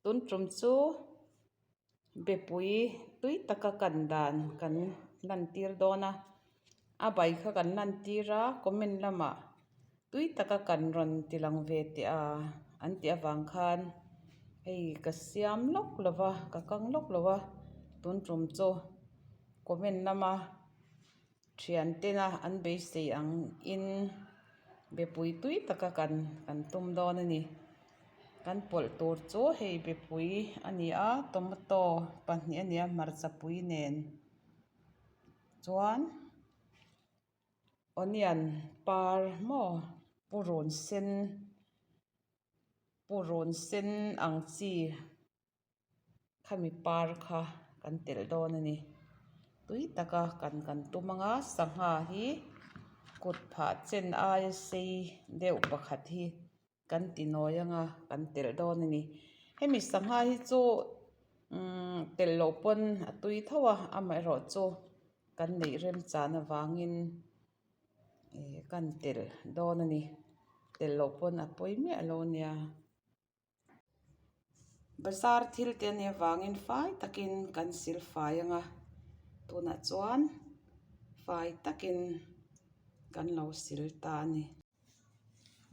Tun tum chu bepui tui taka kan dan kan lantir dawn a, a bai kha kan lantir a comment lamah tui taka kan rawn ti lang ve teh a an tih avang khan hei ka siam lawk lo va ka kang lawk lo va tun tum chu comment lama. Thian tena an beisei ang in bepui tui taka kan kan tum dawn a ni. Kan pawlh tur chu hei bepui a ni a tomato pahnih a ni a hmarcha pui nen chuan onion par maw purun sen purun sen ang chi. Khami par kha kan telh dawn a ni. Tui taka kan kan tum ang a, sangha hi kut phah chen aia sei deuh pakhat hi kan ti nawi ang a, kan telh dawn a ni. Hemi sangha hi chu umm telh loh pawn a tui tho a, amaherawhchu kan neih remchan avangin ih kan telh dawn a ni. Telh loh pawn a pawi miah lo a nia. Bazar thil te ania vangin fai takin kan sil fai ang a tunah chuan fai takin kan lo sil ta a ni.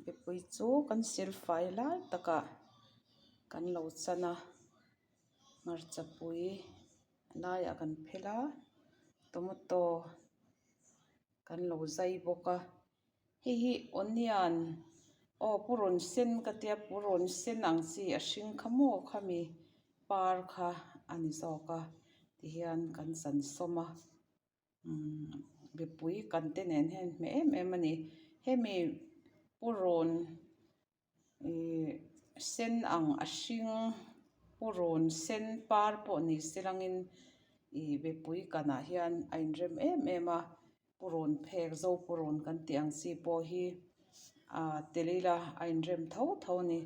Mipui chu kan sil fai lai takah kan lo chan a hmarcha pui laiah kan phel a tomato kan lo zai bawk a. Hei hi onion aw purun sen ka tia purun sen ang chi a hring kha maw khami par kha a ni zawk a tihian kan chan sawm a umm mipui kan te nen hian hmeh em em a ni hemi purun Ihh sen ang a hring purun sen par pawh ni se langin ih mipui kanah hian a inrem em em a purun phek zo purun kan tih ang chi pawh hi ah tel ila a inrem tho tho a ni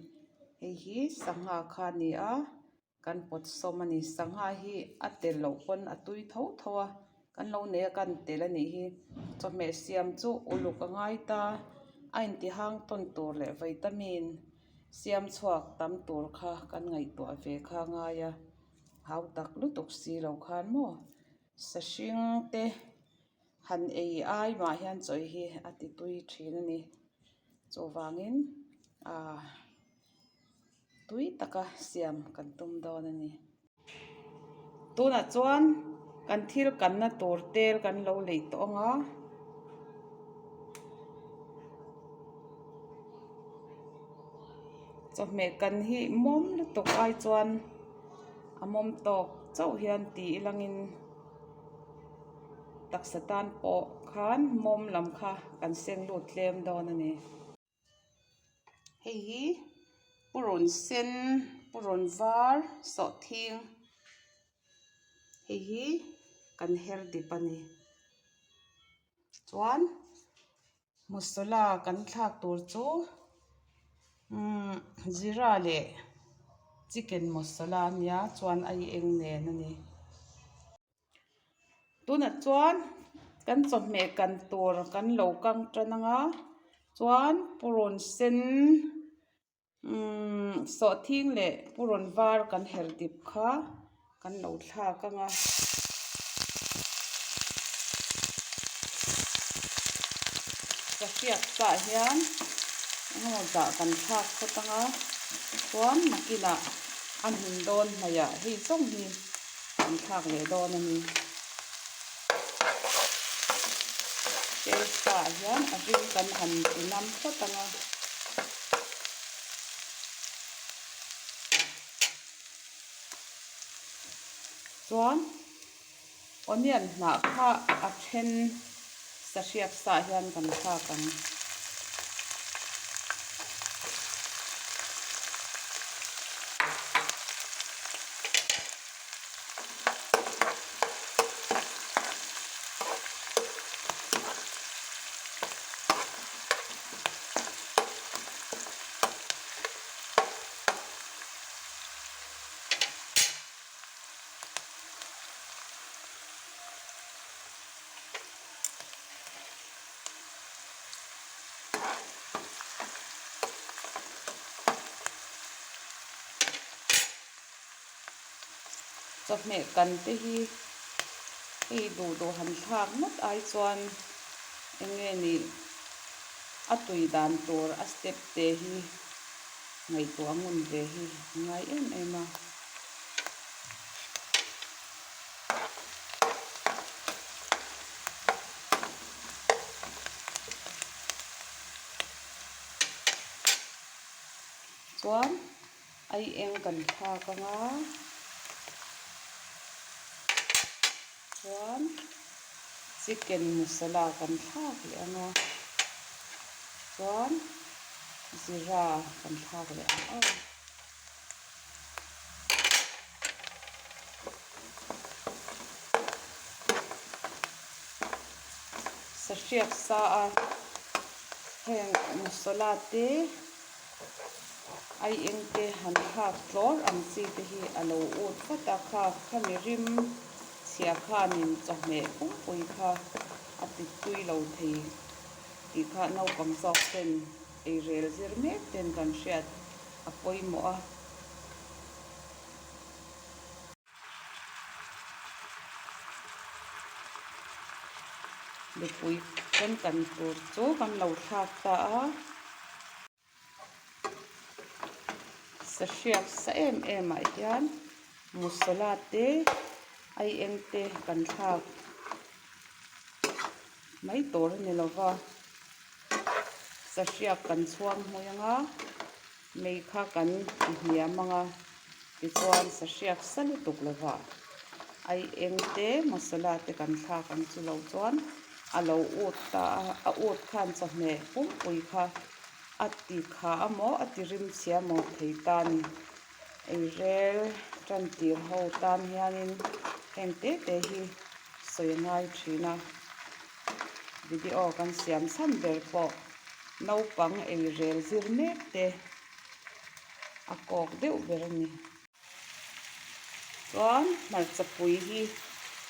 hei hi sangha kha a ni a. Kan pawt sawm a ni. Sangha hi a tel loh pawn a tui tho tho a, kan lo nei a kan tel a nih hi. Chawhmeh siam chu uluk a ngai ta, a intihang tawn tur leh vitamin siam chhuak tam tur kha kan ngaihtuah ve kha a ngai a, hau tak lutuk si lo khan maw sahring te han ei ai mah hian chawi hi a ti tui thin a ni. Chuvangin aaa. Tui taka siam kan tum dawn a ni. Tunah chuan kan thil kanna tur tel kan lo lei tawh ang a. Chawhmeh kan hi mawm lutuk ai chuan a mawm tawk chauh hian ti ilangin taksa tan pawh khan mawm lam kha kan seng lut tlem dawn a ni. Hei hi purun sen purun var sawhthing hei hi kan her dip a ni chuan masala kan thlak tur chu umm zira leh chicken masala a nia chuan a eng nen a ni. Tunah chuan kan chawhmeh kan tur kan lo kang tan ang a chuan purun sen umm sawhthing leh purun var kan her dip kha kan lo thlak ang a. Sahriak tah hian engemaw zah kan thlak phawt ang a chuan nakinah a hmun dawn hnaihah hei zawng hi. An thlak leh dawn a ni. Taste ah hian a ring kan han ti nam phawt ang a. Chuan onion hnah kha a then sahriak sa hian kan thlak ang. Chawhmeh kan te hi hei duh duh han thlak ngawt ai chuan eng nge ni a tui dan tur a step te hi ngaihtuah ngun ve hi a ngai em em a. Chuan ai eng kan thlak ang a chuan chicken masala kan thlak leh ang a chuan zira kan thlak leh ang aw. Sahriak sa a heng masala te aieng te han thlak tlawr ang chi te hi a lo ut vat a kha khami rim chhia khanin chawhmeh pumpui kha a ti tui lo thei tih kha naupang zawk ten ei rel zir mek ten kan hriat a pawimawh a. Mipui kan kan tur chu kan lo thlak ta a. Sahriak sa em em ah hian masala te aieng te kan thlak mai tur a ni lo va sahriak kan chhuang hmui ang a mei kha kan ti hniam ang a tichuan sahriak sa lutuk lo va aieng te masala te kan thlak ang chu lo chuan a lo ut ta a a ut khan chawhmeh pumpui kha a ti kha a maw a ti rim chhia maw thei ta a ni. Eirel tan tir ho tan hianin heng te te hi sawi a ngai thin a, video kan siam chhan ber pawh naupang eirel zir mek te a kawk deuh ber a ni. Chuan hmarcha pui hi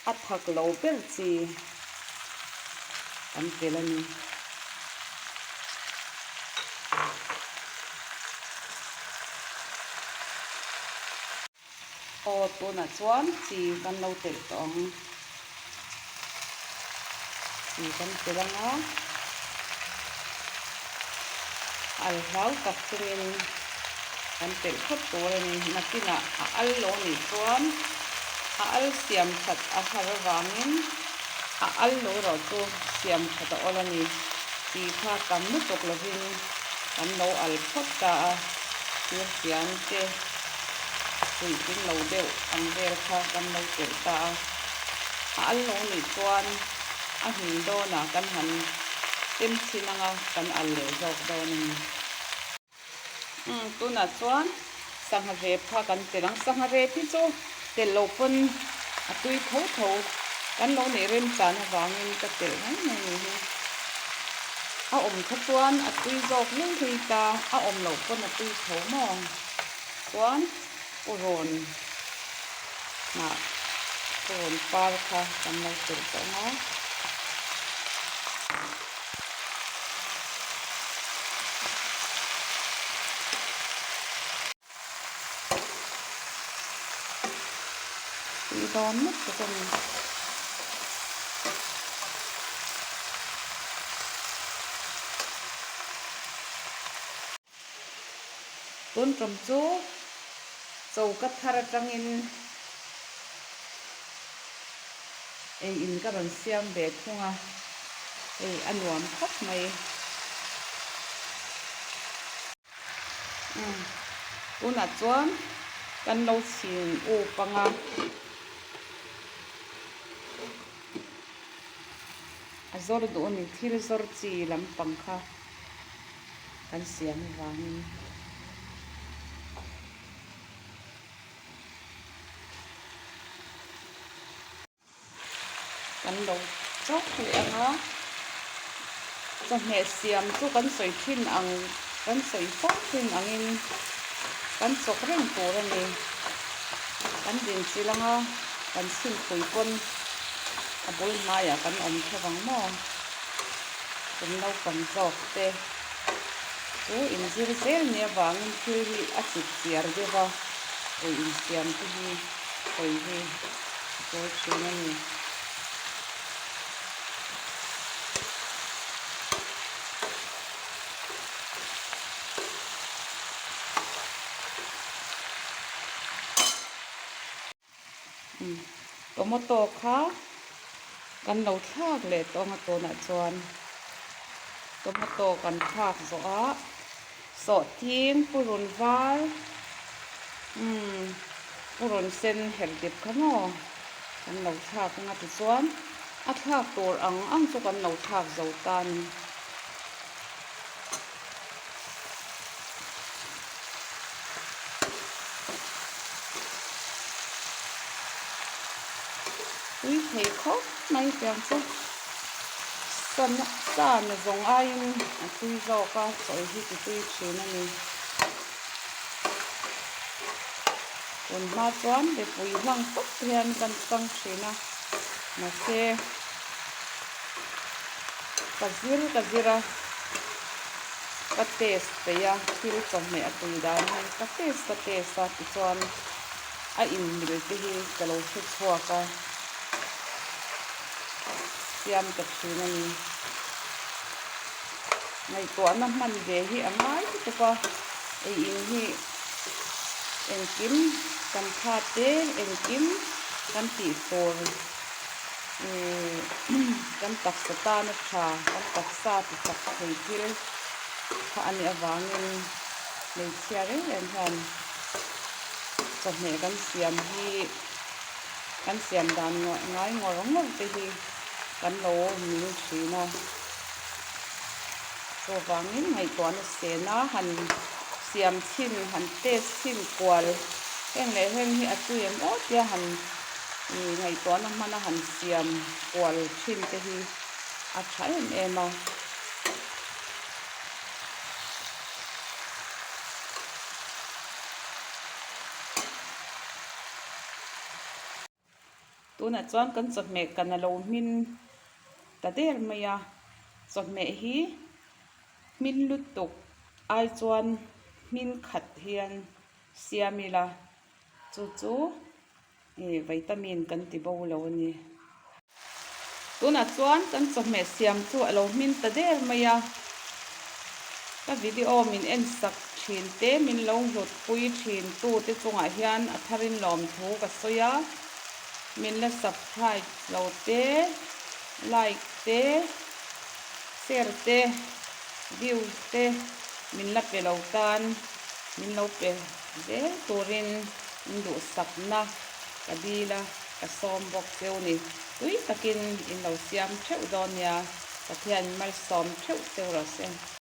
a thak lo ber chi kan tel a ni. Aw tunah chuan chi kan lo telh tawh ang. Chi kan telh ang a. Al hlau tak chungin kan telh phawt tur a ni. Nakinah a al lo nih chuan a al siam that a har avangin a al lo erawh chu siam that a awl a ni. Chi kha tam lutuk lovin kan lo al phawt ta a, thirfian te puitling lo deuh ang vel kha kan lo telh ta a. A al lo nih chuan a hmin dawnah kan han tem chhin anga kan al leh zawk dawn a ni. Umm tunah chuan sangha rep kha kan telh ang. Sangha rep hi chu telh loh pawn a tui tho tho. Kan lo neih remchan avangin ka telh mai mai ni hi. A awm kha chuan a tui zawk hlei hlei ta, a awm loh pawn a tui tho maw? Chuan purawn hnah purawn par kha kan lo telh tawh ang a. Tui dawn ngawt bawk a ni. Tun tum chu choka thar atangin ei in ka rawn siam ve thung a, hei a nuam khawp mai. Umm tunah chuan kan lo chhin up ang a. A zawr duh a ni thil zawr chi lampang kha. Kan siam avangin kan lo chauh leh ang a, chawhmeh siam chu kan sawi thin ang kan sawi fo thin angin kan chawk reng tur a ni. Kan dinchilh ang a, kan chhinpui pawn a bul hnaiah kan awm theuh ang maw? Kum naupang zawk te chu inzir zel nia vangin thil hi a chip chiar deuh a, ei insiam te hi. sawi hi a tul thin a ni. Tomato kha kan lo thlak leh tawh ang a tunah chuan tomato kan thlak zawh a sawhthing purun var umm purun sen herh dip kha maw kan lo thlak ang a tichuan a thlak tur ang ang chu kan lo thlak zo ta a ni. Tui thei khawp mai tiang chu sana sana zawng aiin a tui zawk a chawi hi ti tui thin a ni. Tun hma chuan mipui hlang tawp hian kan chang thin a mahse. Ka zir ka zir a, ka test peih a, thil chawhmeh a tui dan hi ka test ka test a tichuan a inmil te hi ka lo hre chhuak a, siam ta thin a ni. Ngaihtuahna hman ve hi a ngai lutuk a, ei in hi engkim kan tha te engkim kan tih tur. Kan taksa tana tha, kan taksa ti chak thei thil kha a nih avangin hmeichhia reng reng hian chawhmeh kan siam hi kan siam dan ngai ngawr ngawr te hi kan lo mil thin a. Chuvangin ngaihtuahna sena han siam chhin, han test chhin kual heng leh heng hi a tui em aw tia han ngaihtuahna hmana han siam kual thin te hi a tha em em a. Tunah chuan kan chawhmeh kan a lo hmin ta der mai a, chawhmeh hi hmin lutuk ai chuan hmin khat hian siam ila chu chu ih vitamin kan ti bo lo a ni. Tunah chuan kan chawhmeh siam chu a lo hmin ta der mai a, ka video min en sak thin te min lo hlut pui thin tu te chungah hian a tharin lawmthu ka sawi a, min la subscribe lo te, like te, share te, views te min la pe lo tan min lo pe zel turin in duhsakna ka dil a. Ka sawm bawk cheu ni. Tui takin in lo siam theuh dawn nia. Pathian malsawm theuh cheu rawh se.